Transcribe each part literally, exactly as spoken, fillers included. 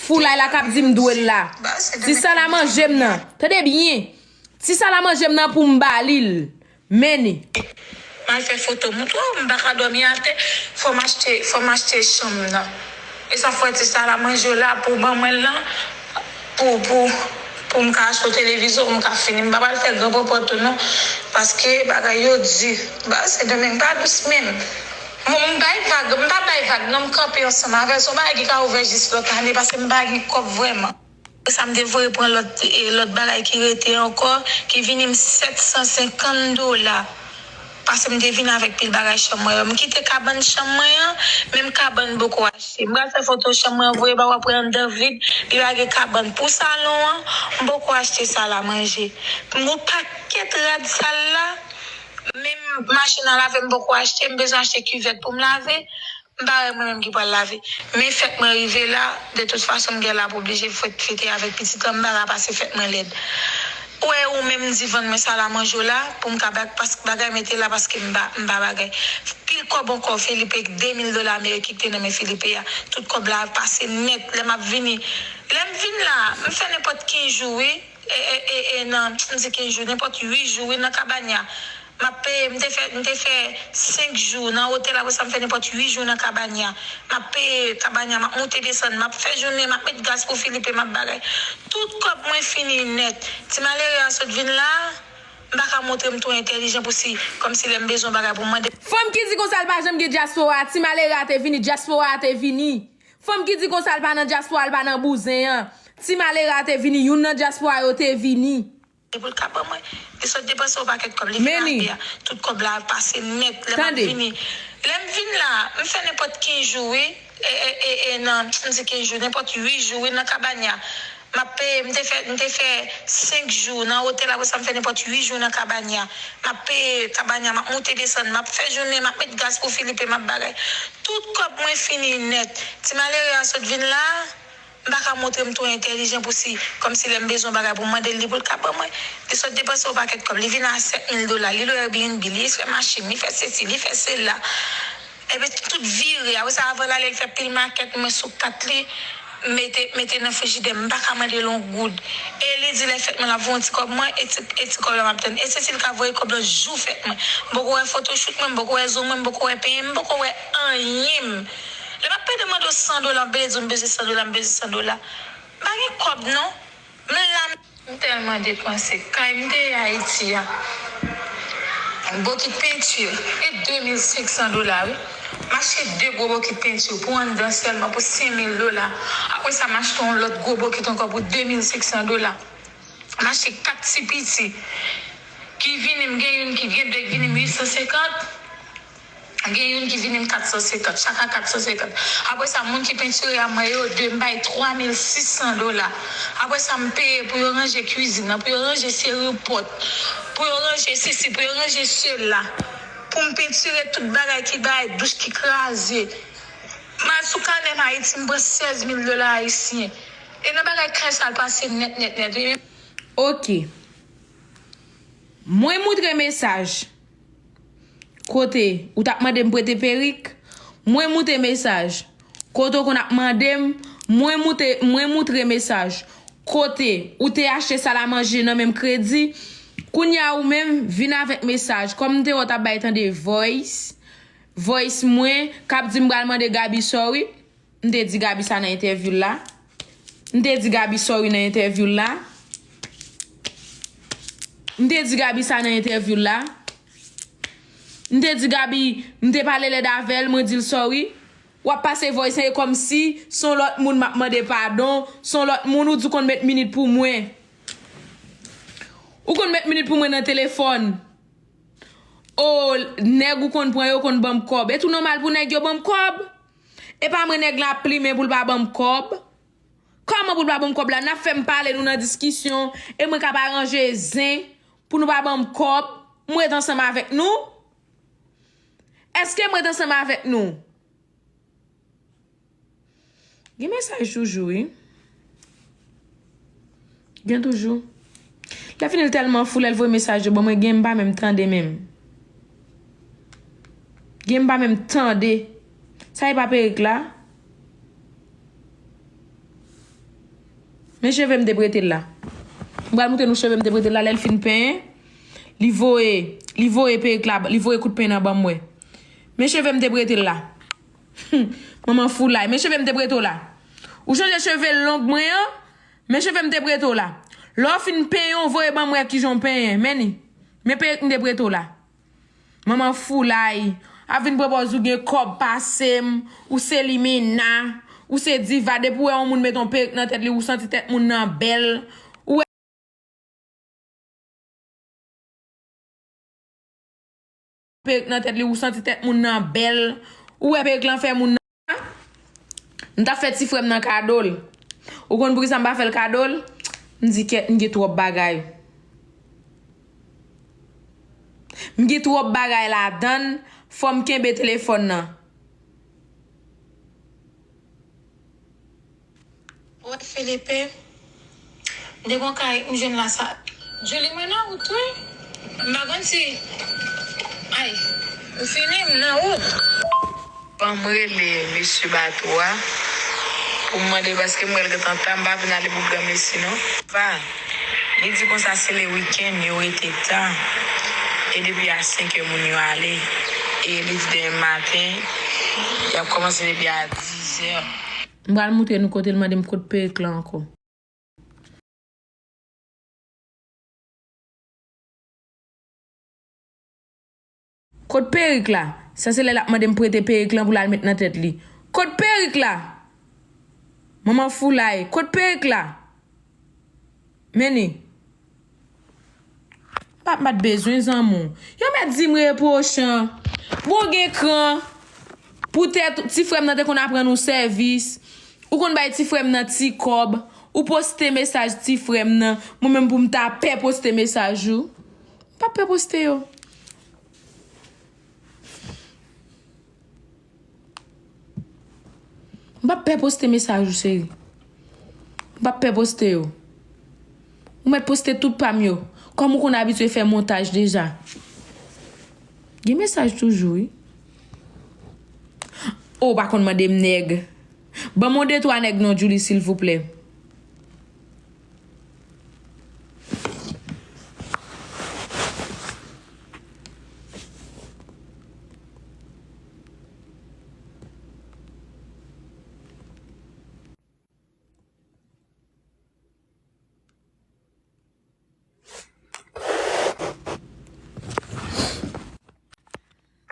Foulay la k ap di m dwe l la. Ti salamanje m nan. Tande byen. Ti salamanje m nan pou m ba li l. Men ni. M al fè foto m. Ou twò, m pa ka dòmi atè. Fò m achte, fò m achte chanm nan. E sa fè ti salamanje w la pou ban mwen l lan. Pou, pou, pou m ka achte yon televizyon, pou m ka fini. M pa pral fè gran pòpòt tou non. Paske bagay yo di. Ba, se Sendomeng pa dous menm. Mwen, m bay vag, m pa bay vag non, m kanpe ansanm avè l. Se yon bagay ki ka ouvè jis lòt ane, paske m pa gen kòb vrèman. Sa m te voye pran lòt, e, lòt bagay ki rete ankò, ki vini m sèt san senkant dola. Paske m te vini avèk pil bagay chanm mwen yo. M kite kabann chanm mwen an, menm kabann m poko achte. M pral fè foto chanm mwen an, voye ba w ap wè anndan vid, li pa gen kabann. Pou salon an, m poko achte salamanje. M gon pakèt rad sal la, menm machin a lave m poko achte, m bezwen achte kivèt pou m lave. M pa wè mwen menm ki pral lave. Men fèt mwen rive la, de tout fason m gen la pou oblije fèt fete avèk pitit lan, m pa ka pase fèt mwen lèd. Ou wè ou menm di vann mwen salamanje w la, pou m ka bak, paske bagay mete la paske m pa, m pa bagay. Pil kòb ankò, Felipe, de mil dola ameriken ki te nan men Felipe a. Tout kòb la pase nèt, lè m ap vini. Lè m vin la, m fè nenpòt kenz jou wi. E, e, e, e nan, m di kenz jou, nenpòt uit jou wi nan kabanya. M ap peye, m te fè, m te fè senk jou nan otèl, apre sa m fè nenpòt uit jou nan kabanya. M ap peye kabanya, m ap moute desann, m ap fè jounen, m ap met gaz pou Filipe, m ap bagay. Tout kòb mwen fini nèt. Ti malere a sot vin la, m pa ka montre m twò entèlijan pou si, kòmsi lè m bezwen bagay pou m mande. Fanm ki di konsa l pa janm gen dyaspora, ti malere a te vini, dyaspora a te vini. Fanm ki di konsa l pa nan dyaspora, l pa nan bouzen an. Ti malere a te vini, youn nan dyaspora yo te vini. Li pou l ka ban mwen. Li sot depanse yon pakèt kòb. Li vin achte a. Tout kòb la pase nèt. Lè m ap vini. Lè m vin la, m fè nenpòt kenz jou wi. E, e, e, e nan, m di kenz jou, nenpòt uit jou wi nan kabanya. M ap peye, m te fè, m te fè senk jou nan otèl, apre sa m fè nenpòt uit jou nan kabanya. M ap peye kabanya, m ap moute desann, m ap fè jounen, m ap met gaz pou Filipe, m ap bagay. Tout kòb mwen fini nèt. Ti malere a sot vin la, m pa ka montre m twò entèlijan pou si, kòmsi lè m bezwen bagay pou m mande l, li pou l ka ban mwen. Li sot depanse yon pakèt kòb, li vin a sèt mil dola, li lwe Airbnb, li fè machin, li fè sesi, li fè sela. Epi tout vire. Apre sa, avan l ale, l fè pil makèt mwen sou kat li, mete, mete nan frijidè m, m pa ka mande l yon goud. E li di lè fèt mwen l ap voye yon ti kòb mwen, e ti, e ti kòb la m ap tann. E se si l ka voye kòb lan jou fèt mwen. M poko wè photoshoot mwen, m poko wè zo mwen, m poko wè penyen m, m poko wè anyen m. Lè m ap pede mande w san dola, m pede di w m bezwen san dola, m bezwen san dola. M pa gen kòb non. M la m. M tèlman depanse. Kay m te ye Ayiti a. Bokit penti. E de mil senk san dola wi. M achte de gwo bokit penti pou anndan sèlman pou senk mil dola. Apre sa, m achte yon lòt gwo bokit ankò pou de mil senk san dola. M achte kat ti piti. Ki vini, m gen youn ki gen de k vini m uit san senkant. Gen youn ki vini m kat san senkant, chak a kat san senkant. Apre sa, moun ki pentire a mwen yo de, m bay twa mil sis san dola. Apre sa, m peye pou yo ranje kwizin nan, pou yo ranje seri pòt, pou yo ranje sesi, pou yo ranje sela. Pou m pentire tout bagay ki bay douch ki kraze. M al sou kanè m Ayiti, m pran sèz mil dola ayisyen. E nan bagay kay sa l pase nèt, nèt, nèt, wi. Ok. Mwen moutre mesaj. Kote ou t ap mande m prete perik, mwen moute mesaj. Kote w konn ap mande m, mwen moute, mwen moutre mesaj. Kote ou te achte salamanje nan men m kredi. Kounye a ou menm, vin avèk mesaj. Kòm m te wè w t ap bay tande voice, voice mwen, k ap di m pral mande Gaby sorry. M te di Gaby sa nan entèvyou l la. M te di Gaby sorry nan entèvyou l la. M te di Gaby sa nan entèvyou l la. M te di Gaby, m te pale lèd avè l, mwen di l sorry. W ap pase voice e kòmsi se yon lòt moun m ap mande padon, se yon lòt moun ou di w konn met minit pou mwen. Ou konn met minit pou mwen nan telefòn. O, nèg ou konn pran yo konn ban m kòb. E tou nòmal pou nèg yo ban m kòb? E pa mwen nèg la ap plimen pou l pa ban m kòb? Kòman pou l pa ban m kòb la? N ap fè m pale, nou nan diskisyon, e mwen k ap aranje zen pou nou pa ban m kòb? M ret ansanm avèk nou? Èske m ret ansanm avèk nou? Gen mesaj toujou, wi. Gen toujou. Lè fini l tèlman fou, lè l voye mesaj yo ban mwen, gen m pa menm tande menm. Gen m pa menm tande. Sa e pa perik la? Men cheve m te prete l la. M pral montre nou cheve m te prete l la, lè l fin penyen, li voye, li voye perik la, li voye kout penyen nan ban m wè. Men cheve m te prete l la. Humm, manman foulay. Men cheve m te prete w la. Ou chanje cheve long mwen an? Men cheve m te prete w la. Lè w fin penyen, w voye ban m wè kijan w penyen. Men ni. Men perik m te prete w la. Manman foulay. Ap vin pran pòz ou gen kòb pase m, ou se limena, ou se diva. Depi w wè yon moun met yon perik nan tèt li, ou santi tèt moun nan bèl. Ou wè perik nan tèt li, ou santi tèt moun nan bèl. Ou wè perik lan fè moun nan. M t ap fè ti frè m nan kado l. Ou konn poukisa m pa fè l kado l? M di kèt, m gen twòp bagay. M gen twòp bagay ladan l, fò m kenbe telefòn nan. Wè Filipe, m te gon kay m jwenn la sa. Julie, mwen nan wout wi. M pa konn si, ay, ou fini, m nan wout. Ban m rele mesye bato a pou m mande l, paske m wè l gentan ta, m pa vin ale pou granmesi non. Va. Li di konsa se le wikenn yo rete ta. E depi a senk è moun yo ale. E li di demen maten y ap kòmanse depi a diz è. M pral moutre nou kote l mande m kot perik la ankò. Kot perik la? Sa se lè l ap mande m prete perik lan pou l al met nan tèt li. Kot perik la? Manman foulay, kot perik la? Men ni. M pa, m pa t bezwen zanmi w. Yo mèt di m repwochan. Bon, gen kran. Poutèt ti frè m nan te konn aprann ou sèvis. Ou konn bay ti frè m nan ti kòb. Ou poste mesaj ti frè m nan. Mwen menm pou m ta pè poste mesaj ou. M pa pè poste yo. M p ap pè poste mesaj ou, cheri. M p ap pè poste yo. Ou mèt poste tout pa m yo. Kòm ou konn abitye fè montaj deja. Gen mesaj toujou, wi. O, ou pa konn mande m nèg. Ban m yon de twa nèg non, Julie, silvouplè.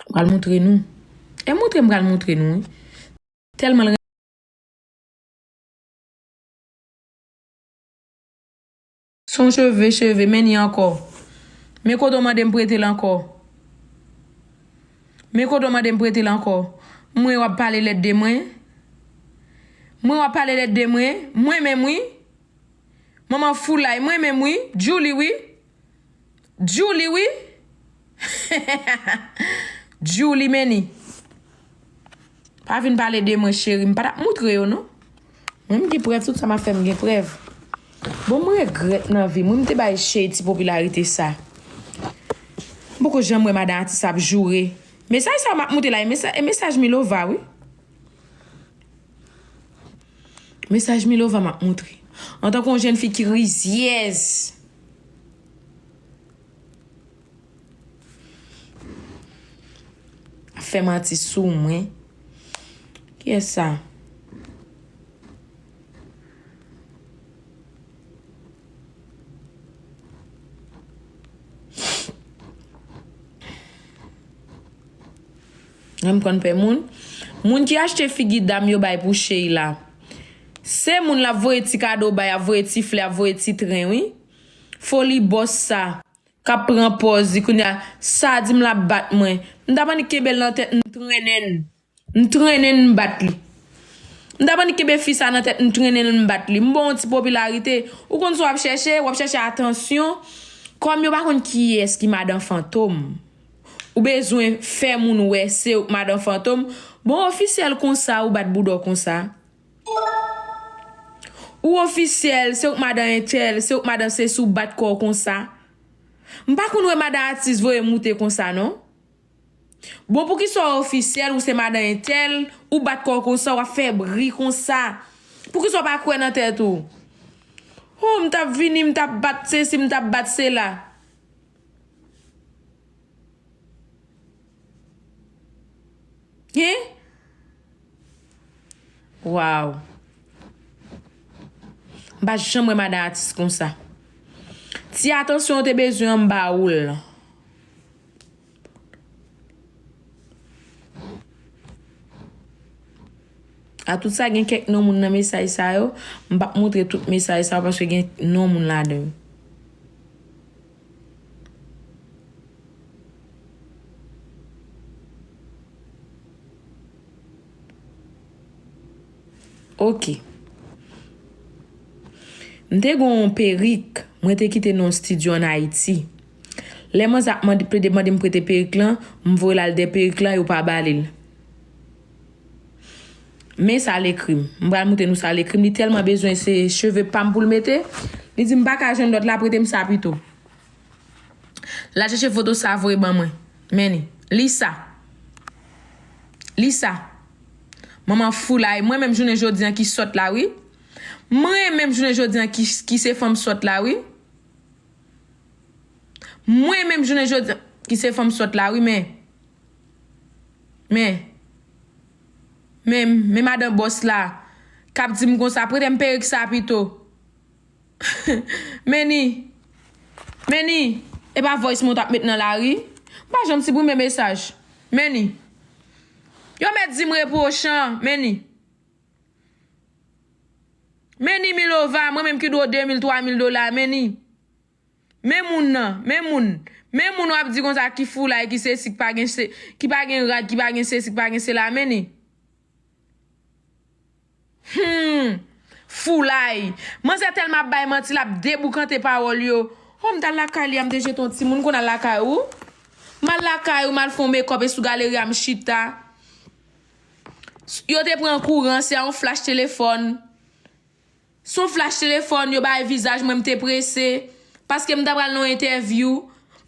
M pral montre nou. E montre m pral montre nou, wi. Tèlman l Se yon cheve, cheve, men ni ankò. Men kote w mande m prete l ankò. Men kote w mande m prete l ankò. Mwen w ap pale lèd de mwen. Mwen w ap pale lèd de mwen. Mwen menm wi. Manman foulay, mwen menm wi. Julie wi. Julie wi. Julie men ni. Pa vin pale de mwen, cheri. M pa t ap moutre yo, non. Mwen, m gen prèv, tout sa m ap fè, m gen prèv. Bon, m regrèt nan vi m, wi, m te bay Shay ti popilarite sa. M poko janm wè madan atis ap joure. Mesaj sa m ap moute la, e mesa-, e mesaj Milova, wi. Mesaj Milova m ap moutre. Antanke yon jèn fi ki rizyèz. Ap fè manti sou mwen. Kiyès sa? Janm konn pè moun. Moun ki achte figi dam yo bay pou Shay la. Se moun l ap voye ti kado bay, ap voye ti flè, ap voye ti tren, wi. Foli bòs sa. K ap pran pòz li kounye a, sa di m l ap bat mwen. M t ap annik kenbe l nan tèt, m trennen l. M trennen l, m bat li. M t ap annik kenbe fi sa nan tèt, m trennen l, m bat li. M ba w yon ti popilarite. Ou konn sa w ap chèche, w ap chèche atansyon. Kòm yo pa konn kiyès ki madan fantom. Ou bezwen fè moun wè se ou k madan fantom. Bon, ofisyèl konsa, ou bat bouda w konsa. Ou ofisyèl, se ou k madan entèl, se ou k madan sesi, ou bat kò w konsa. M pa konn wè madan atis voye moute konsa, non. Bon, poukisa w ofisyèl, ou se madan entèl, ou bat kò w konsa, w ap fè bri konsa? Poukisa w pa kwè nan tèt ou? Oh, m t ap vini, m t ap bat sesi, m t ap bat sela. Hen? Waw. M pa janm wè madan atis konsa. Ti atansyon w te bezwen an, m ba ou l. A tout sa, gen kèk non moun nan mesaj sa yo. M p ap montre tout mesaj sa yo paske gen non moun ladan yo. Ok. M te gen yon perik, mwen te kite nan yon estidyo ann Ayiti. Lè manzè ap mande, plede mande m prete perik lan, m voye l al dèyè perik lan, yo pa ba li l. Men sa l ekri m. M pral montre nou sa l ekri m. Li tèlman bezwen se cheve pa m pou l mete. Li di m pa ka jwenn lòt la, prete m sa pito. L al chèche foto sa voye ban mwen. Men li. Li sa. Li sa. Manman foulay. Mwen menm jounen jodi an ki sòt la, wi. Mwen menm jounen jodi an ki, ki se fanm sòt la, wi. Mwen menm jounen jodi an ki se fanm sòt la, wi, men. Men. Men, men madan bòs la. K ap di m konsa, prete m perik sa pito. Men ni. Men ni. E pa voice mwen t ap met nan lari. M pa janm siprime mesaj. Men ni. Yo mèt di m repwochan. Men ni. Men ni Milova, mwen menm ki dwe w de mil, twa mil dola. Men ni. Men moun nan. Men moun. Men moun w ap di konsa ki foulay, ki sesi, ki pa gen se, ki pa gen rad, ki pa gen sesi, ki pa gen sela. Men ni. Hmm. Foulay. Manzè tèlman ap bay manti, l ap deboukante pawòl yo. Oh, m t al lakay li a, m te jete yon timoun, konn al lakay ou. M al lakay ou, m al fè yon mekòp, e sou galeri a m chita. Yo te pran kouran, se a yon flach telefòn. Se yon flach telefòn, yo bay vizaj mwen, m te prese. Paske m ta pral nan yon entèvyou.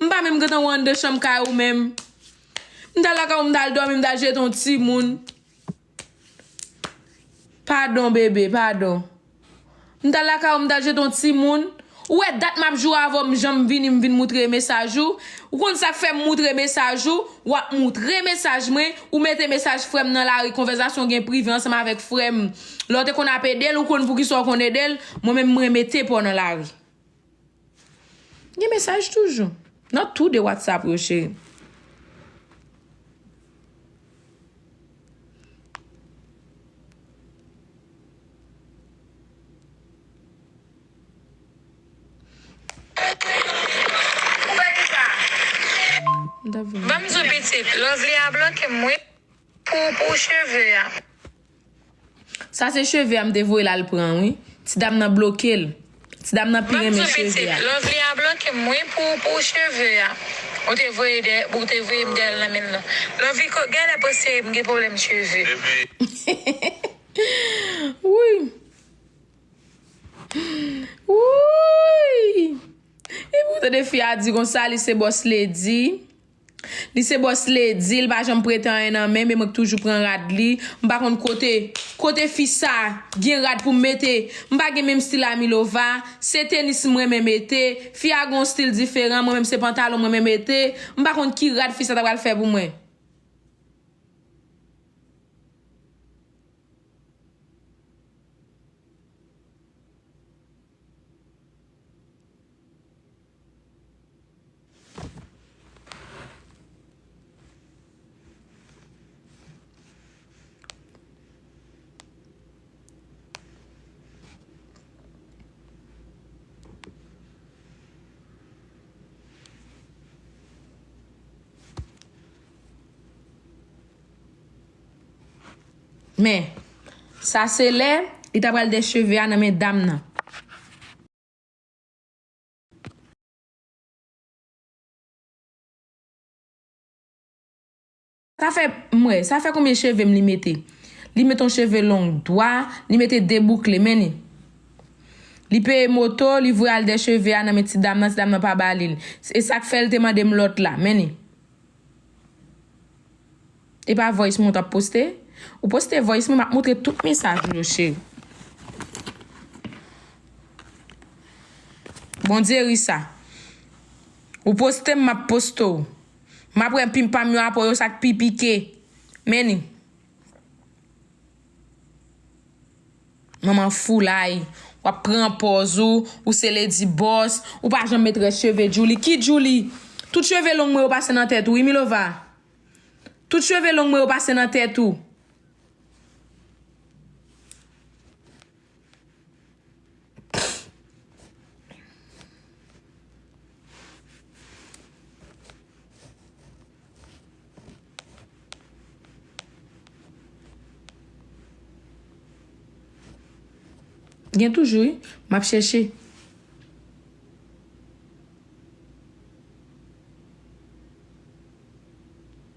M pa menm gentan wè anndan chanm kay ou menm. M t al lakay ou, m t al dòmi, m t al jete yon timoun. Padon, bebe, padon. M t al lakay ou, m t al jete yon timoun. Ou wè dat m ap joure avè w, m janm vini, m vin moutre mesaj ou. Ou konn sa k fè m moutre mesaj ou? W ap moutre mesaj mwen, ou mete mesaj frè m nan lari, konvèsasyon gen prive ansanm avèk frè m. Lè w te konn ap ede l, ou konn poukisa w konn ede l, mwen menm mwen mete pa w nan lari. Gen mesaj toujou. Nan tou de WhatsApp yo, cheri. Ban m di w pitit, Lovely a bloke m wi pou, pou cheve a. Sa se cheve a m te voye l al pran, wi. Ti dam nan bloke l. Ti dam nan pi renmen cheve a. Lovely a bloke m, wi, pou, pou cheve a. Ou te voye dè, ou te voye m dèyè l nan men l lan. Lovely, ko-, genlè panse m gen pwoblèm cheve. Wi. Wi. Epi w tande fi a di konsa, li se boss lady. Li se boss lady, li pa janm prete anyen nan men, men mwen k toujou pran rad li. M pa konn kote, kote fi sa gen rad pou m mete. M pa gen menm stil a Milova. Se tenis m renmen mete. Fi a gen yon stil diferan, mwen menm se pantalon m renmen mete. M pa konn ki rad fi sa ta pral fè pou mwen. Men, sa se lè li ta pral dèyè cheve a nan men dam nan. Sa fè, m wè, sa fè konbyen cheve m li mete? Li mete yon cheve long dwa, li mete de boukle, men ni. Li peye moto, li voye al dèyè cheve a nan men ti dam nan, ti dam nan pa ba li l. E sa k fè l te mande m lòt la, men ni. E pa voice mwen w t ap poste? Ou poste voice mwen, m ap montre tout mesaj ou yo, cheri. Bondye ri sa. Ou poste m, m ap poste w. M ap wè pim pam yo apre w, yo sa k pi pike. Men ni. Manman foulay. W ap pran pòz ou, ou se Lady Boss, ou pa janm met rès cheve Djouly. Ki Djouly? Tout cheve long mwen yo pase nan tèt ou, wi Milova. Tout cheve long mwen yo pase nan tèt ou. Gen toujou, wi. M ap chèche.